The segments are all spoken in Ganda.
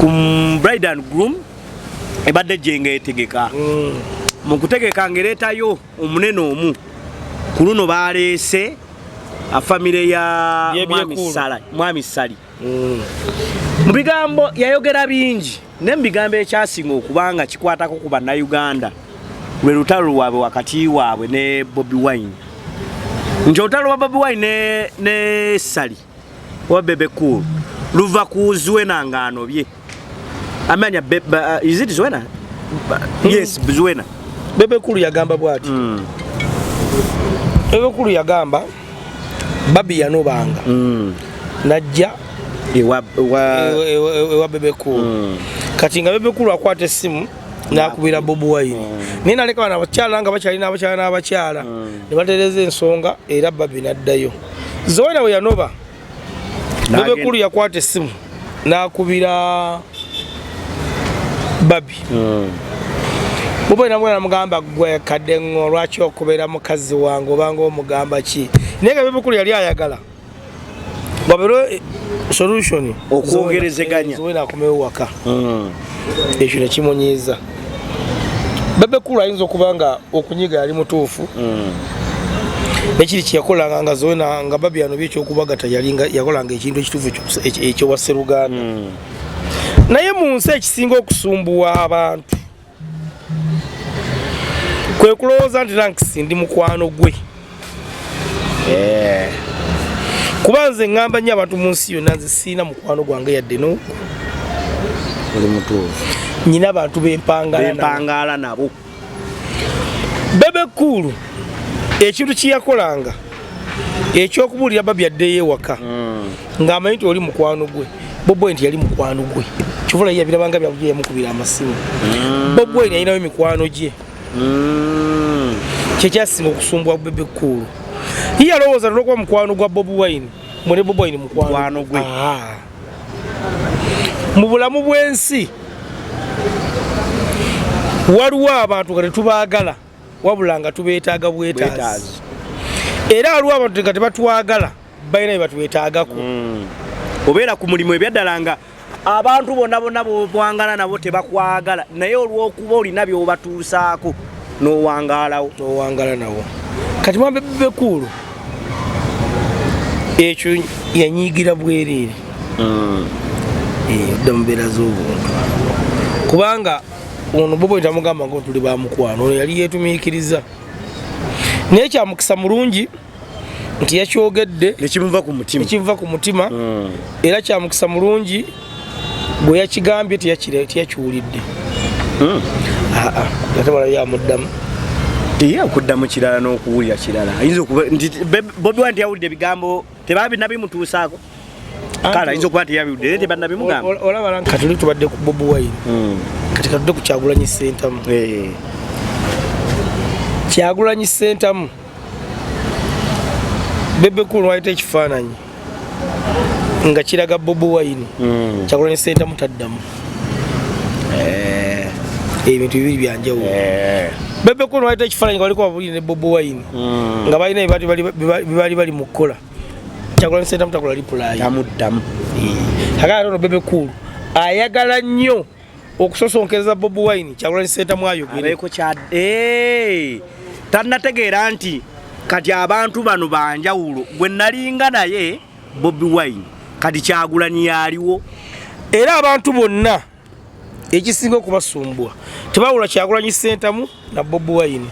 Ku bride and groom ebadde gye nga etegeka. Mu kutegeka ng'ereetayo omunene omu. Ku luno baleese famire ya Mwami Yebyekulu. Sala, Mwami Sali. Mu bigambo yayogera bingi, naye mu bigambo ekyasinga okuba nga kikwatako ku Bannayuganda lwe lutalo lwabwe wakati waabwe ne Bobi Wine, nti olutalo lwa Bobi Wine ne Sali oba Bebe Cool luva ku Zuena ng'anobye amanya is it Zuena? Yes, Zuena. Bebe Cool yagamba bwati. Bebe Cool yagamba Barbie yanobanga najja ewa ewa Bebe Cool. Kati nga Bebe Cool akwata essimu nakubira Bobi Wine, naye naleka bano abakyala nga bakyalina abakyala n'abakyala ne batereeza ensonga, era Barbie n'addayo. Zuena we yanoba, Bebe Cool yakwata essimu n'akubira Barbie. Bobi namwana namugamba, "Gwe kadde ŋŋo, lwaki okubeera mukazi wange obanga omugamba ki?" Naye nga Bebe Cool yali ayagala wabeere solution. Okwongerezeganya. Zuena akomewo waka. Ekyo nekimunyiiza. Bebe Cool ayinza okuba nga okunyiga yali mutuufu, nekiri kyeyakolanga nga Zuena nga Barbie anobye ekyokubagata, yalinga yakolanga ekintu ekituufu ekyowa sseruganda. Naye mu nsi ekisinga okusumbuwa abantu kwe kulowooza nti Ranks ndi mukwano gwe. Kuba nze ŋŋamba nnyo abantu mu nsi yonna, nze siina mukwano gwange yadde n'ogu. Oli mutuufu. Nyina abantu bempangala nabo. Bempangaala nabo. Bebe Cool ekintu kyeyakolanga ekyokubuulira Barbie addeyo ewaka ng'amanyi nti oli mukwano gwe, Bobi Wine nti yali mukwano gwe, kivula ye yabirabanga byabujo yamukubira amasimu. Bobi Wine yalinayo mikwano gye. Kyekyasinga okusumbwa Bebe Cool, ye yalowooza olwokuba mukwano gwa Bobi Wine, mwene Bobi Wine mukwano gwe. Ah. Mu bulamu bw'ensi waliwo abantu nga tetubaagala, wabula nga tubeetaaga bwetaazi. Bwetaazi. Era waliwo abantu nga tebatwagala, balina bye batwetaagako. Obeera ku mulimu, ebyaddala nga abantu bonna bonna bobwangala nabo tebakwagala, naye olw'okuba olina by'obatuusaako n'owangaalawo. Nowangala nawo. Kati mwambe Bebe Cool ekyo yanyiigira bwereere. Odda mu mbeera z'obuntu, kubanga ono Bobi tamugamba nga tuli bamukwano, ono yali yeetumiikiriza, naye kyamukisa mulungi nti yakyogedde nekimuva ku mutima. Nekimuva ku mutima. Era kyamukisa mulungi bwe yakigambye teyakiwulidde. Aa, ate wala yamuddamu. Ye okuddamu kirala n'okuwulira kirala. Ayinza okuba nti Bobi Wine teyawulidde ebigambo, tebabinabimutuusaako. Kale ayinza okuba teyabiwulidde, naye tebannabimugamba. Olaba kati oli tubadde ku Bobi Wine, kati katudde ku Kyagulanyi Sentamu. Kyagulanyi Sentamu, Bebe Cool wayita ekifaananyi nga kiraga Bobi Wine, Kyagulanyi Sentamu taddamu. Ebintu bibiri byanjawulo. Bebe Cool wayita ekifaananyi nga baliko babulire ne Bobi Wine, nga balina bye bali mu kukola, Kyagulanyi Sentamu takola reply. Tamuddamu. Akala tono Bebe Cool ayagala nnyo okusosonkereza Bobi Wine, Kyagulanyi Sentamu ayogere. Abeeko kya tannategeera nti kati abantu bano banjawulo. Gwe nalinga naye Bobi Wine, kati Kyagulanyi yaliwo. Era abantu bonna ekisinga okubasumbwa tebawula Kyagulanyi Sentamu na Bobi Wine.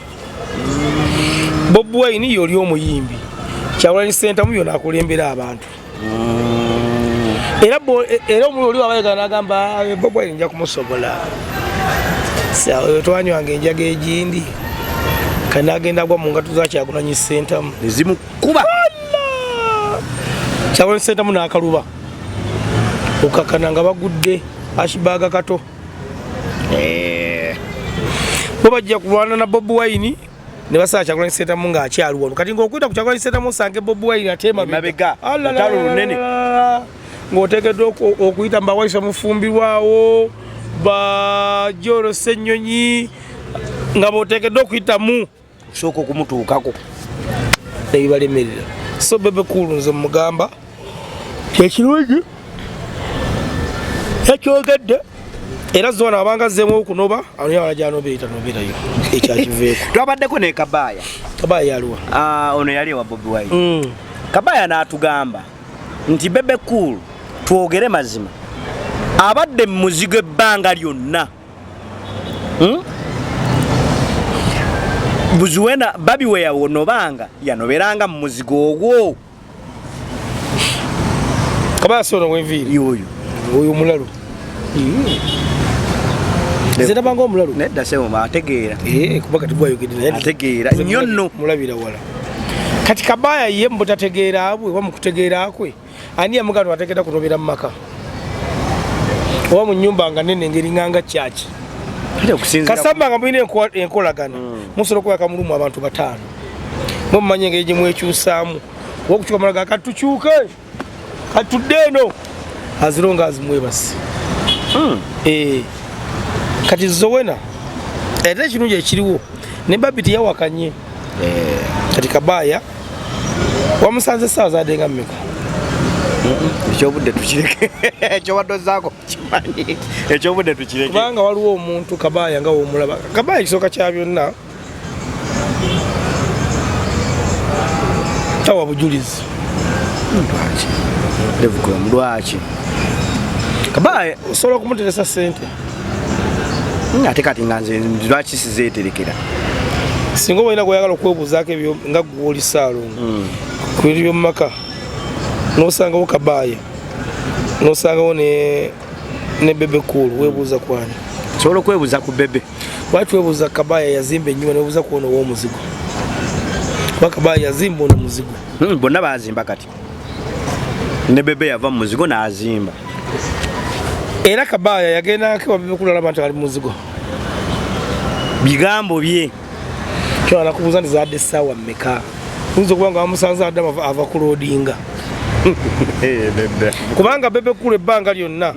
Bobi Wine yoli omuyimbi, Kyagulanyi Sentamu yona akulembera abantu. Era era omuli oli wabayega nagamba, "Ah, Bobi Wine nja kumusobola." Twanywanga enjaga egindi, kati nagenda agwa mu ngato za Kyagulanyi Sentamu. Ezimukuba. Kyagulanyi Sentamu n'akaluba okakana nga bagudde ashibaaga kato. Bo bajja kulwana na Bobi Wine ne basaba Kyagulanyi Sentamu ng'akyali wano. Kati ng'okuyita ku Kyagulanyi Sentamu osange Bobi Wine ate emabega. Lutalo lunene. Ng'oteekeddwa okuyita mu bawaisa mufumbirwawo bajoro Ssennyonyi, nga bw'oteekeddwa okuyitamu osooka okumutuukako. Nebibalemerera. So Bebe Cool nze mugamba kyekirungi. Yakyogedde era zona abanga azzemu okunoba anoyawala gyanobeera tanobeerayo ekyakiveeko. Twabaddeko ne Kabaaya. Kabaaya yaliwa? Ah, ono yali ewa Bobi Wine. Kabaaya n'atugamba nti Bebe Cool, twogere mazima, abadde mu muzigo ebbanga lyonna. Buzuwena Babi we yawonobanga yanoberanga mu muzigo ogwo. Kabaaya si ono wenviiri? Yoyo. Oyo omulalu. Nze ndabanga omulalu. Nedda sebo, ategeera. Eh, kuba kati gwayogedde naye. Ategeera nze nnyo nno. Mulabira wala. Kati Kabaaya ye mu butategeera bwe oba mu kutegeera kwe, ani yamugamba ategeera kunobera mu maka oba mu nnyumba nga nene engeri nganga kyaki? Ate okusinziira Kasamba nga mulina enkolagana, musobola okuba kamulumu abantu bataano, mwe mumanyi engeri gye mwekyusaamu oba okukyuka mulaga kati tukyuke kati tudde eno aziro nga azimwebase. Eh, kati Zowena ate ekirungi ekiriwo ne Babi teyawakanye. Kati Kabaaya wamusanze essaawa zadde nga mmeka? Ekyobudde tukireke, ekyobadde ozaako kimanyi, ekyobudde tukireke. Kubanga waliwo omuntu Kabaaya nga womulaba Kabaaya, ekisooka kya byonna tawa bujulizi. Lwaki Devcom, lwaki Kabaaya? Osobola okumuteresa sente. Ate kati nga nze lwaki sizeeterekera? Singa oba olina gweyagala okwebuuzaako ebyo nga gwoli saalongo ku bintu byomumaka, nosangawo Kabaaya, nosangawo ne Bebe Cool, weebuuza kwani? Nsobola okwebuuza ku Bebe. Lwaki weebuuza Kabaaya yazimba ennyumba, neweebuuza ku ono ow'omuzigo? Kuba Kabaaya yazimba ono muzigo. Bonna bazimba kati, ne Bebe yava mu muzigo n'azimba. Era Kabaaya yagendako wa Bebe Cool alaba nti ali mu muzigo? Bigambo bye. Kyona nakubuuza nti zaadde essaawa mmeka? Oyinza okuba nga wamusanze adde ava kuloadinga, kubanga Bebe Cool ebbanga lyonna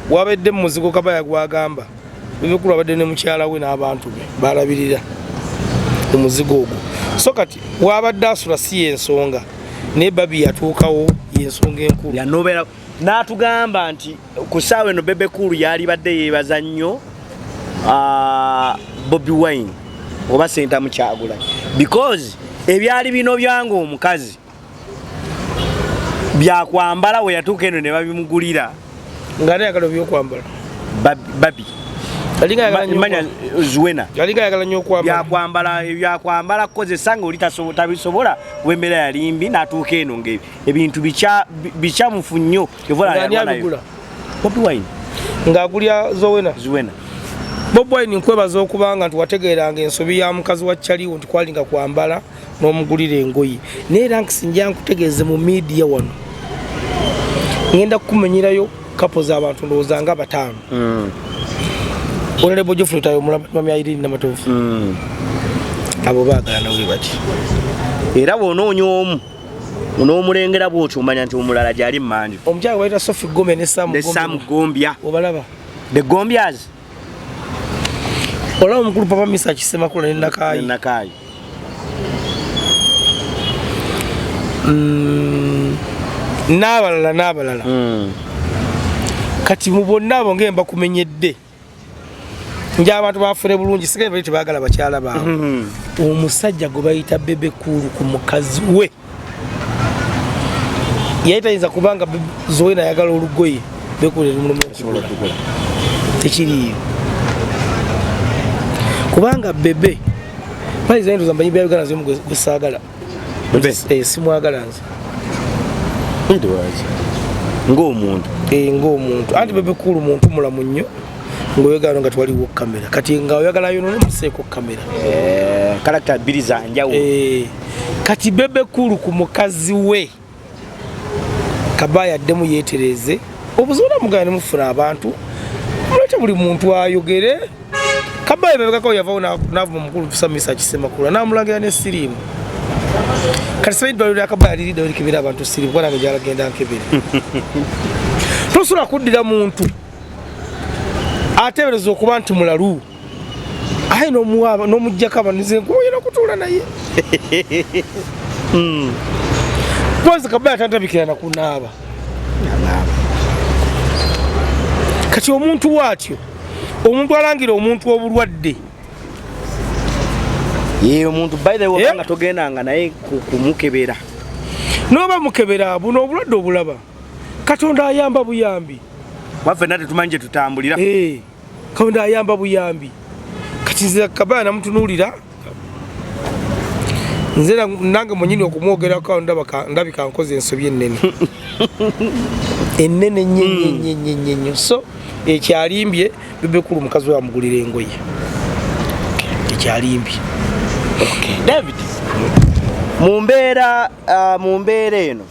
wabadde mu muzigo Kabaya gwagamba, Bebe Cool abadde ne mukyala we n'abantu be balabirira mu muzigo ogwo. So kati wabadde asula si yensonga, naye Babi yatuukawo yensonga enkulu. Yanobera n'atugamba nti ku ssaawa eno Bebe Cool yalibadde yeebaza nnyo Bobi Wine oba Sentamu Kyagulanyi, because ebyali bino byanga omukazi byakwambala we yatuuka eno ne babimugulira. Nga ate ayagala ebyokwambala. Babi. Yalinga ayagala nnyo manya Zuwena. Yalinga ayagala nnyo okwambala. Byakwambala kukozesa nga oli tabisobola kuba embeera yali mbi, n'atuuka eno nga ebintu bikyamufu nnyo. Kyova olaba Nga ani yalwa nayo. abigula? Bobi Wine. Ng'agulya Zowena? Zuwena. Bobi Wine, nkwebaza okubanga nti wategeeranga ensobi ya mukazi wa Chaliwo nti kwalinga kwambala n'omugulira engoye, naye era nkisinja nkutegeeze mu media wano, ngenda kukumenyerayo couple z'abantu ndowooza nga bataano. Honorable Geoffrey Tayo, omulaba Irene Namatovu, abo baagalana we bati. Era bw'onoonya omu n'omulengera bw'otyo, omanya nti omulala gyali mmanju. Omukyala gwe bayita Sophie Gome ne Sam Ne Gombe. Sam Gombya. Obalaba? The Gombyas. Olaba omukulu Papa Misa Kisemakula ne Nakaayi? Nakaayi. N'abalala n'abalala. Kati mu bonna abo ng'emba bakumenyedde nja abantu bafune bulungi, sigaye bali tebaagala bakyala baabwe. Omusajja gwe bayita Bebe Cool ku mukazi we yali tayinza kubanga Zowena ayagala olugoye, Bebe Cool erumulumukugula, tekiriiyo, kubanga Bebe bayiza mbanyi bya Uganda zimu gwe saagala. Bebe. Eh, simwagala nze. Ng'omuntu? Eh, ng'omuntu. Anti Bebe Cool muntu mulamu nnyo ng'oyogera nga tewaliwo kamera, kati nga oyagala yonone museeko kamera. Character bbiri za njawulo. Eh, kati Bebe Cool ku mukazi we Kabaaya addemu yeetereze obuzibu namugana ne mufuna abantu mulete buli muntu ayogere. Kabaaya mabegako yavawo navuma omukulu Samisa Kisemakula namulangira ne siriimu. Kati simanyi eddwaliro lya Kabaaya liriddayo likebera abantu siriimu, kuba nange gyalagenda nkebere. Tosobola kuddira muntu ateebereza okuba nti mulalu aye n'omugjako abanize nkuoyina okutuula naye kozi. Kabaaya tantabikira nakunaaba. Kati omuntu waatyo, omuntu alangira omuntu obulwadde. Ye omuntu, by the way, Eh? nga togendanga naye kumukebera. Noba mukebera, buno obulwadde obulaba, Katonda ayamba buyambi. Waffe nate tumanyi gye tutambulira. Eh, Katonda ayamba buyambi. Kati nze Kabaya namutunuulira nze nange mwenyini okumwogerako awo ndabika nkoze ensobi ennene ennene nnyo nnyo nnyo nnyo nnyo nnyo. So ekyalimbye Bebe Cool, mukazi we amugulira engoye, ekyalimbye. David, mu mbeera eno,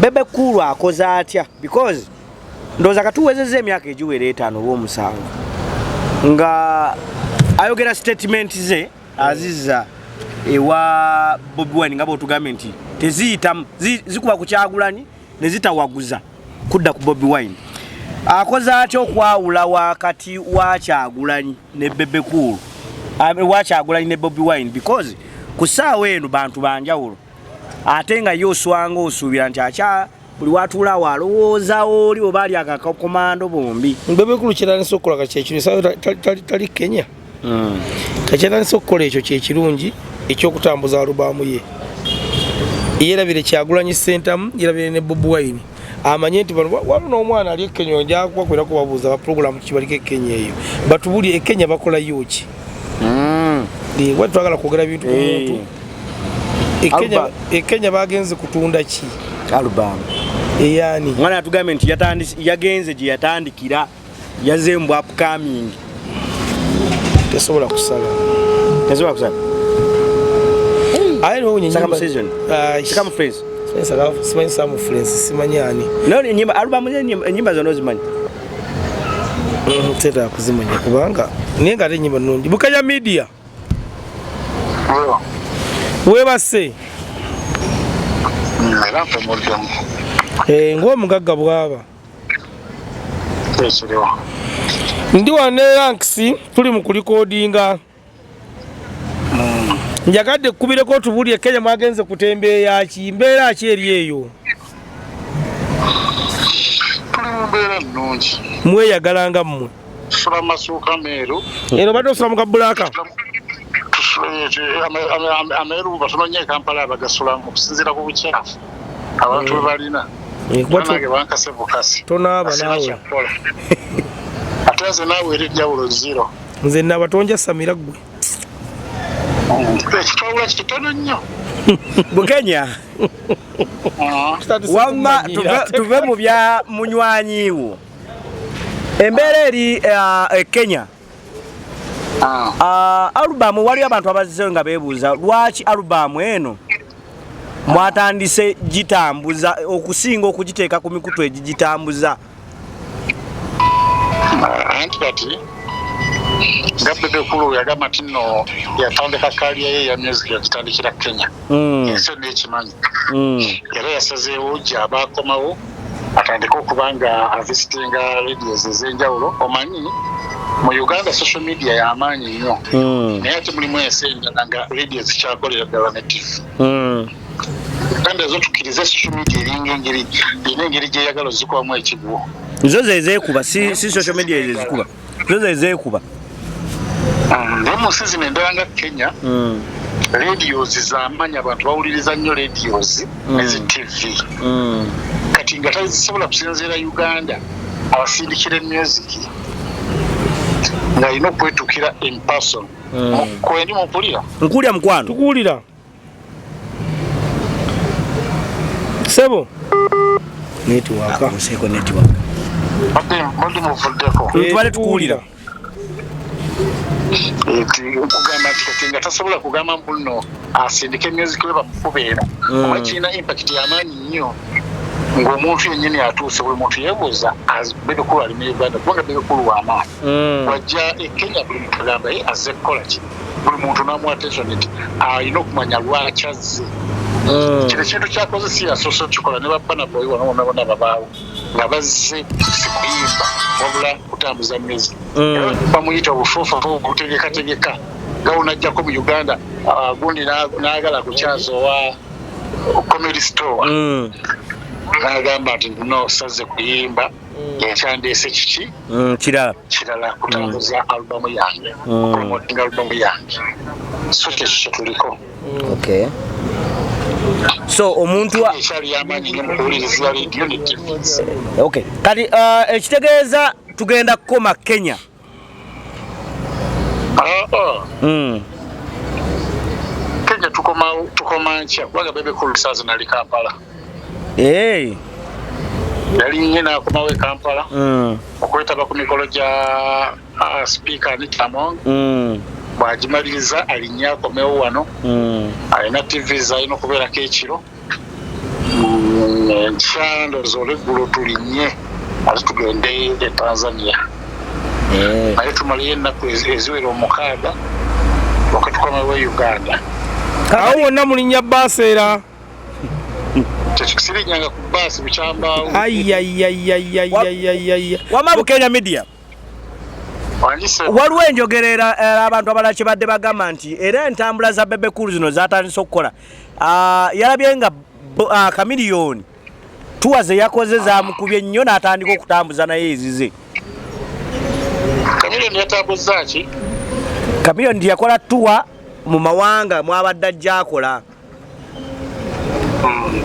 Bebe Cool akoze atya? Because ndowooza katuwezezza emyaka egiwera 5 oba 7 nga ayogera statement ze azizza ewa Bobi Wine, nga bwotugambye nti teziyitamu, zikuba ku Kyagulanyi ne zitawaguza kudda ku Bobi Wine. Akoze atya okwawula wakati wa Kyagulanyi ne Bebe Cool, wa Kyagulanyi ne Bobi Wine? Because ku ssaawa eno bantu banjawulo, ate nga ye oswanga osuubira nti akya buli watuulaawo alowooza oli oba ali akakomando bombi. Bebe Cool kyetandise okukola kati kyekiro sawa tali Kenya. Kakyatandise okukola ekyo kyekirungi ekyokutambuza alubamu ye, yerabire Kyagulanyi Sentamu, yerabire ne Bobi Wine, amanye nti bano waliwo n'omwana ali e Kenya. Nja kubakwera kubabuuza ba program kibaliko e Kenya eyo, batubulye e Kenya bakolayo ki. Wa twagala kwogera bintu ku muntu. E Kenya, e Kenya bagenze kutunda ki? Album. Eyani? Mwana atugambye nti yagenze gye yatandikira, yazze mu upcoming. Tesobola kusala. Tesobola kusala. Aye niwe. Circumcision. Circumference. Simanyi circumference, simanyi ani. Naye enyimba, album ze, enyimba zonna ozimanyi? Tetera kuzimanya kubanga naye nga ate enyimba nnungi. Bukenya Media, weebase. Era mpumuddemu. Eh, ng'omugagga bw'aba. Ekiriwo? Ndi wane Ranks, tuli mu kulikodinga. Njagadde kkubireko otubulye, Kenya mwagenze kutembeeya ki? Mbeera ki eri eyo? Tuli mu mbeera nnungi. Mweyagala nga mmwe? Tusula masuuka meeru. Eno obadde osula mu kabulaka? Ameeru batono nnyo e Kampala abagasulamu okusinziira ku bukyafu abantu bwe balina. Eh, kuba nange bankase bukasi. Tonaaba Sina naawe. kyakukola, ate nze naawe eri enjawulo zero. Nze naaba, tonjasamira ggwe. Ekitwawula kitono nnyo. Bukenya, wamma tuve mu bya munywanyi wo. Embeera eri e Kenya, album, waliyo abantu abazzeyo nga beebuuza lwaki album eno mwatandise gitambuza okusinga okugiteeka ku mikutu egigitambuza. Anti kati nga Bebe Cool yagamba nti nno yatandika career ye ya music, yagitandikira Kenya. Ensi yonna ekimanyi. Era yasazeewo gyaba akomawo atandike okuba nga avisitinga radios ez'enjawulo. Omanyi mu Uganda social media y'amaanyi nnyo, naye ate mulimu ensi endala nga radio zikyakolera ddala ne TV. Uganda zo tukkirize social media eringa engeri erina engeri gyeyagala ozikubamu ekigwo. Zo zezeekuba, si social media ezo ezikuba, zo zezeekuba. Naye mu nsi zino endala nga Kenya, radios zamaanyi, abantu bawuliriza nnyo radios ne zi TV. Kati nga tazisobola kusinziira Uganda abasindikira music, ng'alina okwetukira in person. Kwendi mumpulira? Nkulya, mukwano. Tukuwulira, sebo, network. Oseeko network. Mbadde muvuddeko. Tubale tukuwulira. Nti nkugamba nti kati nga tasobola kugamba mbu nno asindike music we bamukubeera, oba kirina impact y'amaanyi nnyo ng'omuntu yennyini atuuse, buli muntu yeebuuza Bebe Cool ali mu Uganda, kubanga Bebe Cool w'amaanyi. Wajja e Kenya, buli muntu agamba, "Ye azze kukola ki?" Buli muntu n'amuwa attention nti alina okumanya lwaki azze. Kino ekintu kyakoze si yasoose okukikola, ne ba Burna Boy wano bonna bonna babaawo nga bazze si kuyimba wabula kutambuza music. Era bamuyita obufuufufu obutegekategeka nga wonajjako mu Uganda, gundi n'ayagala kukyaza owa Comedy Store, n'agamba nti no, sazze kuyimba. Ekyandeese kiki? Kirala. Kirala kutambuza alubamu yange, promoting alubamu yange, so kyekyo kyetuliko. Okay. So omuntu Ekyali yamaanyi nnyo mu kuwuliriza radio ne TVs. Okay. Kati ekitegeeza tugenda kukoma Kenya. Ah, ah. Kenya tukoma nkya, kubanga Bebe Cool saazi nali Kampala. Hey. Yali n'akomawo e Kampala okwetaba ku mikolo gya Speaker Anita Among. Bw'agimaliriza alinye akomewo wano. Alina TV zalina okubeerako ekiro. Enkya ndowooza olweggulo tulinye ate tugende e Tanzania. Naye tumaleyo ennaku eziwera 6 wakatukomawo e Uganda. Awo wonna mulinnya baasi era? Sirinyanga ku baasi bukyambaawo. Ayayayayayayaya. Wama Bukenya Media. Wangise. Waliwo enjogera era abantu abalala kye badde bagamba nti era entambula za Bebe Cool zino zatandise okukola. Yalabye nga Chameleone tour ze yakoze zamukubye nnyo n'atandika okutambuza naye ezize. Chameleone yatambuza ki? Chameleone yakola tour mu mawanga mwabadde ajja akola.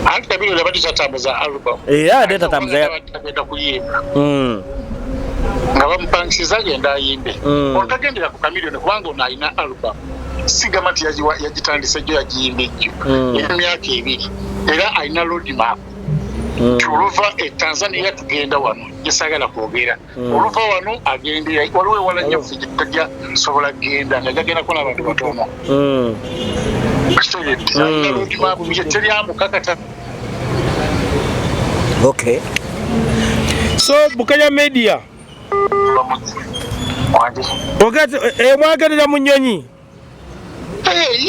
Anti Chameleone abadde tatambuza album. Era abadde tatambuza Agenda kuyimba. Nga bamupangisiza agenda ayimbe. Ono tagendera ku Chameleone kubanga ono alina album. Sigamba nti yagitandise jjo, yagiyimba ejjo. Emyaka 2. Era alina road map. Nti oluva e Tanzania tugenda wano, gyesaagala kwogera. Oluva wano agenda, waliwo ewala nnyo ffe gye tutajja sobola kugenda, nga gagenda kukola abantu batono. Okitegedde? Alina road map, ye teri amukakata. Okay. So Bukenya Media. Wange. Ogati mwagendera mu nnyonyi?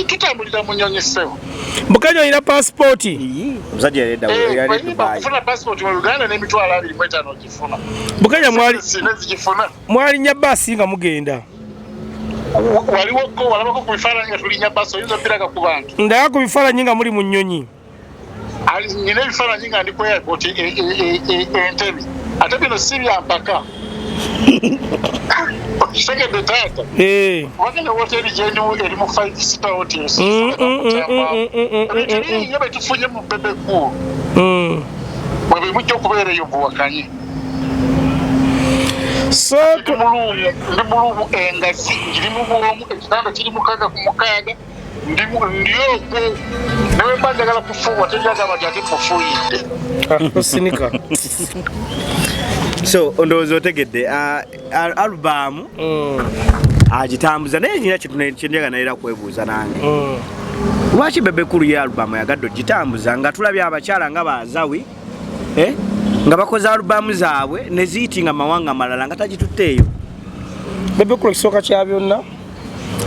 Tutambulira mu nnyonyi ssebo. Bukenya olina passport? Omusajja yali yali Dubai. Okufuna passport mu Uganda n'emitwalo 25 ogifuna. Bukenya mwali Sina zigifuna. Mwalinnya baasi nga mugenda? Waliwo ko walabako ku bifaananyi nga tulinnya basi, oyinza obbiraga ku bantu. Ndaba ku bifaananyi nga muli mu nnyonyi. Nina ebifaananyi nga ndi ku airport Entebbe. Ate bino si bya mpaka. Okitegedde taata? Eh. Kubanga ne woteri gyendimu eri mu five star hotels. Ebintu bingi nnyo bye tufunye mu Bebe Cool. Bwe bimujja okubeera eyo buwakanye. So Ndi mu room engazi, ngirimu bwomu, ekitanda kiri 6 ku 6, ndi okwo. Ne bwe mba njagala kufuuwa tejagamba nti ate mufuuyidde. Ah, osinika. So ndowooza otegedde album agitambuza, naye nyina kyenjagala naye era kwebuuza nange. Lwaki Bebe Cool ye album yagadde ogitambuza nga tulabye abakyala nga bazawi, eh? Nga bakoze alubamu zaabwe ne ziyitinga mawanga malala nga tagitutteeyo? Bebe Cool ekisooka kya byonna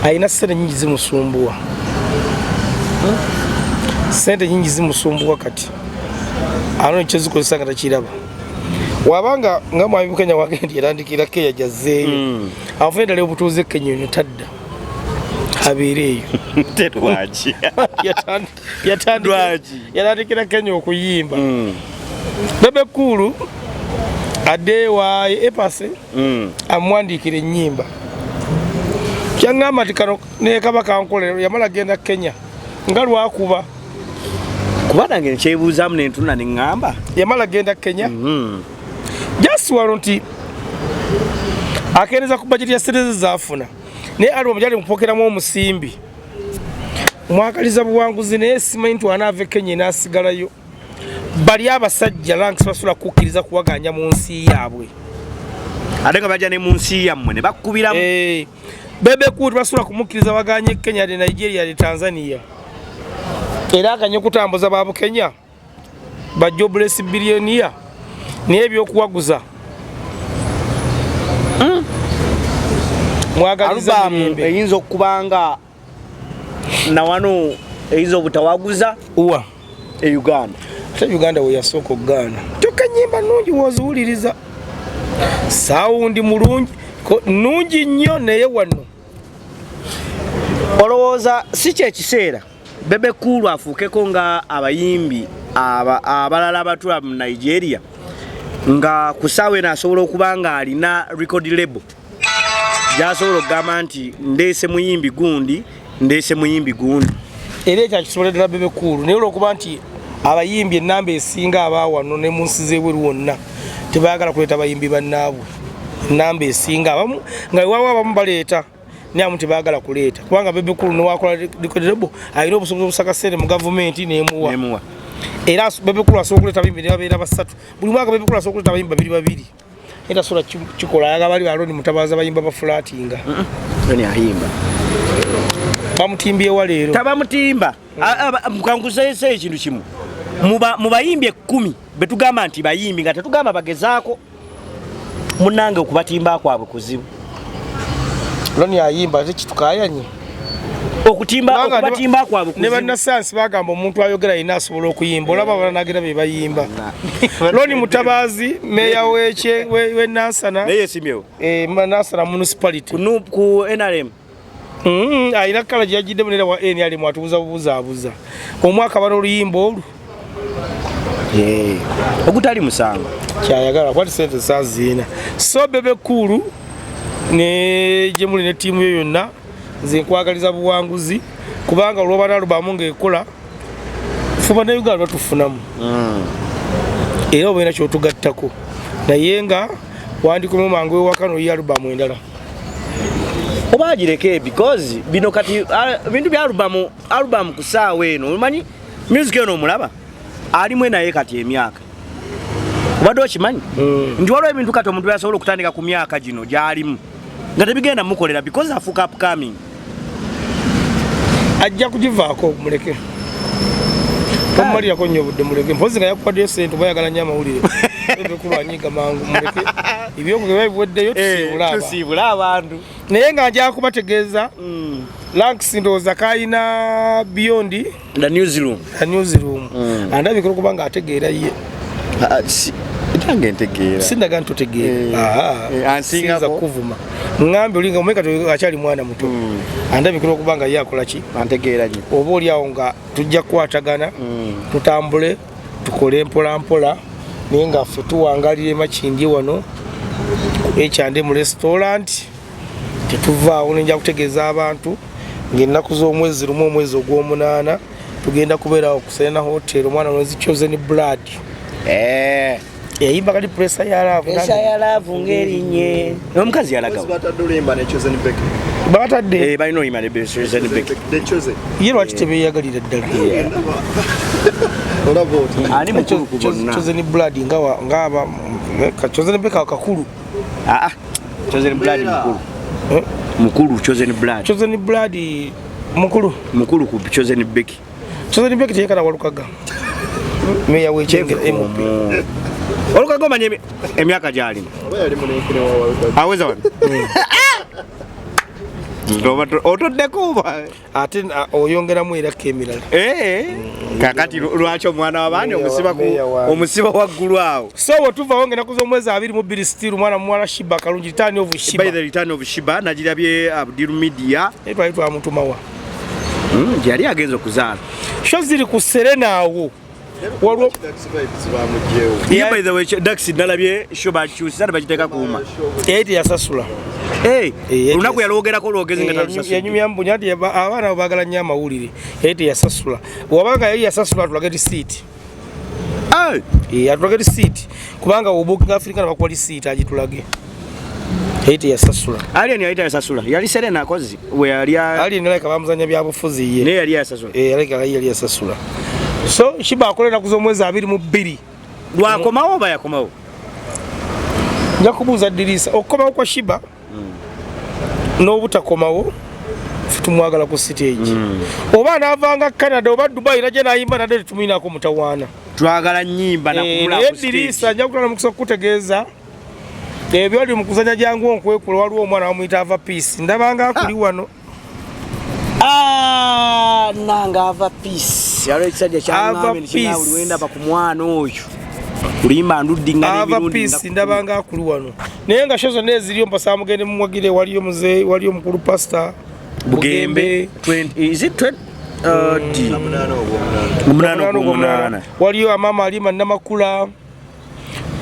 alina sente nyingi zimusumbuwa, sente nyingi zimusumbuwa. Kati ano kyezikozesa nga takiraba, wabanga nga mwami Bukenya wagendi yatandikira Kenya jazzeeyo. Afune ddala obutuuze e Kenya eno tadda abeere eyo. Lwaki? Lwaki? Yatandikira Kenya okuyimba. Bebe Cool adde wa epase amuwandiikira ennyimba kyaŋŋamba nti kano nekaba kankolera yamala genda Kenya nga lwakuba. Kuba nange nkyebuuzaamu nentuna neŋŋamba. Yamala genda Kenya just wano nti akeereza ku bajeti ya sente ze zaafuna, naye album gyali mupokeramu omusimbi mwakaliza buwanguzi, naye simanyi nti wanaava e Kenya enaasigalayo. Bali abasajja ranks basobola kukkiriza kuwaganya mu nsi yaabwe. Ate nga bajja ne mu nsi yammwe ne bakkubiramu. Eh, Bebe Cool basobola kumukkiriza waganye Kenya ne Nigeria ne Tanzania, era aganye okutambuza ba Bukenya ba jobless billionaire, naye ebyokuwaguza mwagaliza Alubamu mirembe. Eyinza okuba nga nawano eyinza obutawaguza Uwa e Uganda. Ate Uganda we yasooka okugaana, kyokka ennyimba nnungi woziwuliriza, sound mulungi nnungi nnyo, naye wano Olowooza si kyekiseera Bebe Cool afuukeko nga abayimbi abalala abatula mu Nigeria? Nga ku ssaawa eno asobola okuba nga alina record label gyasobola okugamba nti ndeese muyimbi gundi, ndeese muyimbi gundi. Era ekyo akisobola ddala Bebe Cool, naye olwokuba nti abayimbi ennamba esinga abaawano ne mu nsi z'ebweru wonna tebaagala kuleeta bayimbi bannaabwe, ennamba esinga abamu nga wewawo abamu baleeta, naye abamu tebaagala kuleeta, kubanga Bebe Cool newakola record label alina obusobozi obusaka ssente mu gavumenti nemuwa. Era Bebe Cool asobola okuleeta abayimbi ne babeera basatu buli mwaka. Bebe Cool asobola okuleeta abayimbi babiri babiri, era tasobola kikola. Ayaga bali baloni mutabaza bayimba bafulatinga. Ayimba. Bamutimbyewa leero? Tabamutimba. Kankuzeesa ekintu kimu, mu bayimbi 10 betugamba nti bayimbi, nga tetugamba bagezaako, munange okubatimba kwabwe kuzibu. Loni ayimba, ate kitukayanye. Okutimba, okubatimba kwabwe. Ne bannasayansi bagamba omuntu ayogera yina asobola okuyimba. Olaba abalanagira be bayimba. Loni Mutabazi, meya w'e Nansana. Naye yesimyewo. Nansana Municipality. Ku NRM. Alina kala gye yagiddemu nera wa NRM, atubuza bubuzaabuza omwaka bano oluyimba olwo. Ogutali musango. Kyayagala kwati sente saziina. So Bebe Cool ne gyemuli ne ttiimu yo yonna, nze nkwagaliza buwanguzi, kubanga olwoba n'alubamu ng'ekola fuba ne Uganda batufunamu era obeera kyotugattako, naye nga wandikomu mangu ewaka noyi alubamu endala. Oba agireke, because bino kati bintu bya alubamu. Alubamu ku saawa eno, omanyi music eno omulaba alimu naye kati emyaka, obadde okimanyi nti waliwo ebintu kati omuntu byasobola okutandika ku myaka gino gyalimu nga tebigenda mukolera because afuuka upcoming. Ajja kugivaako, muleke, tomumalirako nnyo obudde, muleke. Mpozi nga yakuwaddeyo sente oba ayagala nnyo amawulire kulwanyiga mangu, muleke, ebyokuge biweddeyo, tusiibule aba. Tusiibule abantu. Naye nga nja kubategeeza Ranks, ndowooza kayina beyond the newsroom. The newsroom. Andabika okuba nga ategeera ye. Nange ntegeera. Sindaga nti otegeera. Ansingako. Siyinza kuvuma ŋŋambe olinga omeka akyali mwana muto. Andabikira okuba nga ye akola ki? Antegeera nnyo. Oba oli awo nga tujja kukwatagana, tutambule, tukole mpola mpola, naye nga ffe tuwangalira emakindi wano ekyande mu restaurant, tetuvaawo. Nenja kutegeeza abantu ng'ennaku z'omwezi 1 omwezi ogw'omunaana tugenda kubeerawo ku Serena Hotel. Omwana lwenzi Chosen Blood yayimba kati Pressure ya Love. Pressure ya love ng'erinye omukazi yalagawo. Batadde oluyimba ne Chosen Becky. Batadde. Balina oyimba ne Chosen Becky. The Chosen. Ye lwaki tebeeyagalira ddala? Olaba oti. Ani mukulu ku bonna? Chosen Blood ngaaba Chosen Becky kakulu. Ah, ah. Chosen Blood mukulu. Eh? Mukulu Chosen Blood. Chosen Blood mukulu. Mukulu ku Chosen Becky. Chosen Becky teyekala Walukaga, meya w'ekyengera, MP. Olukaga omanye emyaka gyalimu? Oba yali munenkene wa Walukaga. Aweza wano. Otoddeko oba? Ate oyongeramu erako emirala. Eh, kakati lwaki omwana w'abaani omusiba Meya wange. Omusiba waggulu awo? So bwe tuvawo ng'ennaku z'omwezi 22 still omwana muwala Sheebah Kalungi, return of By Sheebah. the return of Sheebah nagirabye Abdul Media. Naye twali twamutumawa? Gye yali agenza okuzaala. Show ziri ku Serena awo waliwo. Dax Vibes bamugyewo. Ye by the way, Dax nalabye show bakyusa ne bagiteeka kuuma. Yali teyasasula. Eh, Eh, olunaku yalwogerako olwogezi nga talusasudde. Yanyumya mbunya nti abaana abo baagala nnyo amawulire. Yali teyasasula. Wabanga yali yasasula, atulage risiiti. Eh, Atulage risiiti, kubanga obookinga Africa nabakuwa risiiti, agitulage. Yali teyasasula. Alien yali tayasasula, yali Serena akozi we yali Ali naleka bamuzanya byabufuzi ye. Naye yali yasasula. Eh, aleka yali yasasula. So Sheebah akola ennaku z'omwezi 22. Lwakomawo oba yakomawo? Nja kubuuza Diriisa. Okukomawo kwa Sheebah n'obutakomawo, ffe tumwagala ku stage. Oba anaavanga Canada oba Dubai najja nayimba nadde, tetumuyinako mutawaana. Twagala nyimba nakumula Naye ku stage. Diriisa nja kutwala mukisa okukutegeeza ebyo ali mu kuzanya. Jangu onkwekula, waliwo omwana bamuyita Ava Peace, ndabanga akuli wano. Ah, nange Ava Peace, yaliwo ekisajja Ava kyaŋŋambye Peace. nekiŋŋamba lwendaba ku mwana oyo kulimba nduddingana Ava emirundi Peace ndabanga akuli wano, naye nga show zonna eziriyo mpasa mugende mumuwagire. Waliyo muzeeyi, waliyo omukulu Pasita Bugembe 20, is it 20? D. 8 ogw'omunaana. 8 ogw'omunaana. Waliyo amama Alima Namakula.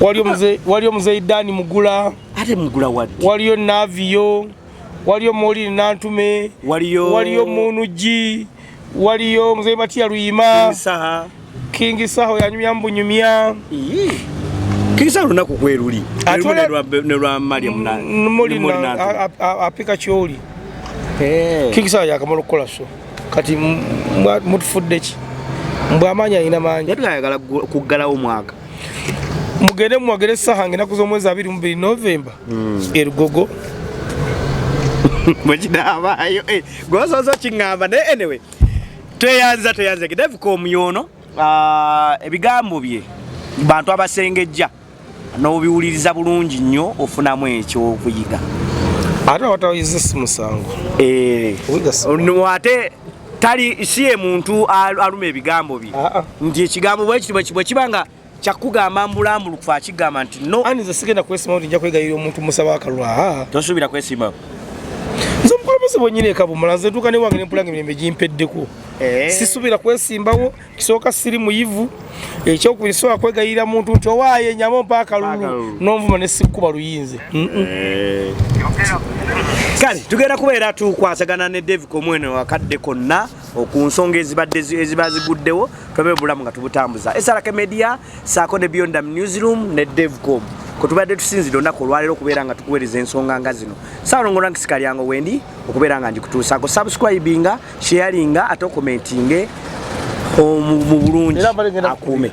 Waliyo muzeeyi Dani Mugula. Ate Mugula waddi? Waliyo Navio, waliyo Molini Nantume, waliyo waliyo Munuji, waliyo muzeeyi Matiya Luyima. Saha. King Saha yanyumya mbunyumya. King Saha lunaku kweruli. Ate ne lwa Mariam na Moli ne Molly Nantume. Apika kyoli. King Saha yakamala okukola, so kati mutufudde ki? Mbwe amaanyi alina mangi. Yatugayagala kuggalawo mwaka. Mugende muwagire Saha nga ennaku z'omwezi 22 Novemba erugogo. Bwekinaabaayo gwosoose okiŋŋamba, naye anyway tweyanza, tweyanze Devcom yono. Ebigambo bye bantu abasengejja n'obiwuliriza bulungi nnyo, ofunamu ekyokuyiga. Ate abatayize si musango. Oyiga si No, ate tali si ye muntu aluma ebigambo bye. Ah, ah. Nti ekigambo bwekiti bwe kiba nga kyakugamba mbulambulukufu, akigamba nti no. Ani nze sigenda kwesima nti nja kwegayirira omuntu musaba akalulu. Aa, Tosuubira kwesimawo. Nze omukulembeze bwenyini ekabumala, nze ntuuka newange nempulanga emirembe gimpeddeko. Sisuubira kwesimbawo. Kisooka, siri muyivu. Ekyokubiri, sobola kwegayirira muntu nti owaaye nyama ompa akalulu. Akalulu. Nonvuma ne sikkuba luyinze. Kale tugenda kubeera tukwasagana ne Devcom eno akadde konna ku nsonga ezibadde eziba ziguddewo, twabe obulamu nga tubutambuza. SRK Media saako ne Beyond the Newsroom ne Devcom kwe tubadde tusinzidde olunaku olwaleero okubeera nga tukuweereza ensonga nga zino. Saalongo Ranks Kalyango wendi okubeera nga ngikutuusaako. Subscribinga, sharinga, ate okomentinge mu bulungi Era mbadde ngenda akuume.